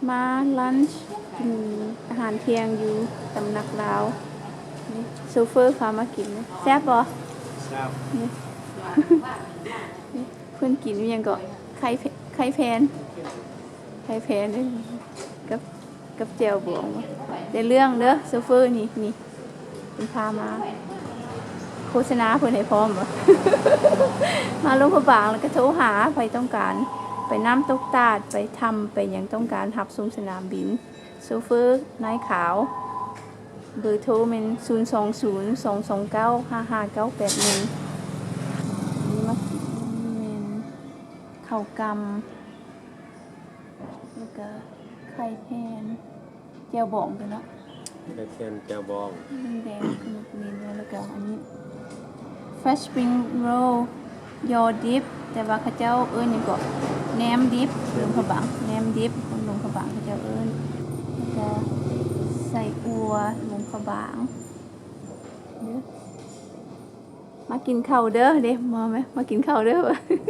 ມາລັນຊ໌ ກິນອາຫານທ່ຽງຢູ່ຕຳໜັກລາວ. ນີ້ໂຊເຟີພາມາກິນ. ແຊບບໍ່? ແຊບ. ນີ້ ນີ້ເພິ່ນກິນອີ່ຫຍັງເກາະ? ໄຂ່ແພ-, ໄຂ່ແພນ ໄຂ່ແພນເດ້ ກັບ ກັບແຈ່ວບອງ. ແຕ່ເລື່ອງເດີໂຊເຟີນີ້ ນີ້ ເພິ່ນພາມາໂຄສະນາເພິ່ນໃຫ້ພ້ອມບໍ? ມາຫຼວງພະບາງແລ້ວກໍໂທຫາ ໃຜຕ້ອງການໄປນ້ຳຕົກຕາດ ໄປຖ້ຳ ໄປຫຍັງ ຕ້ອງການຮັບສົ່ງສະໜາມບິນ ໂຊເຟີນາຍຂາວ. ເບີໂທແມ່ນ ສູນສອງສູນ ສອງສອງເກົ້າ ຫ້າຫ້າເກົ້າແປດໜຶ່ງ. ນີ້ມາກິນແມ່ນເຂົ້າກ່ຳ ແລ້ວກໍໄຂ່ແຜ່ນ ແຈ່ວບອງເດ້ເນາະ. ໄຂ່ແຜ່ນແຈ່ວບອງ ແດງໆ ຄືໝາກເມນ ແລ້ວກໍອັນນີ້ Fresh Spring Roll ຍໍດິບ ແຕ່ວ່າເຂົາເຈົ້າເອີ້ນຫຍັງເກາະ? ແໜມດິບ ຫຼວງພະບາງ ແໜມດິບ ຄົນຫຼວງພະບາງເຂົາເຈົ້າເອີ້ນ. ແລ້ວກໍໄສ້ອົ່ວ ຫຼວງພະບາງເດີ. ມາກິນເຂົ້າເດີ ເດ້ ມາແມ ມາກິນເຂົ້າເດີ.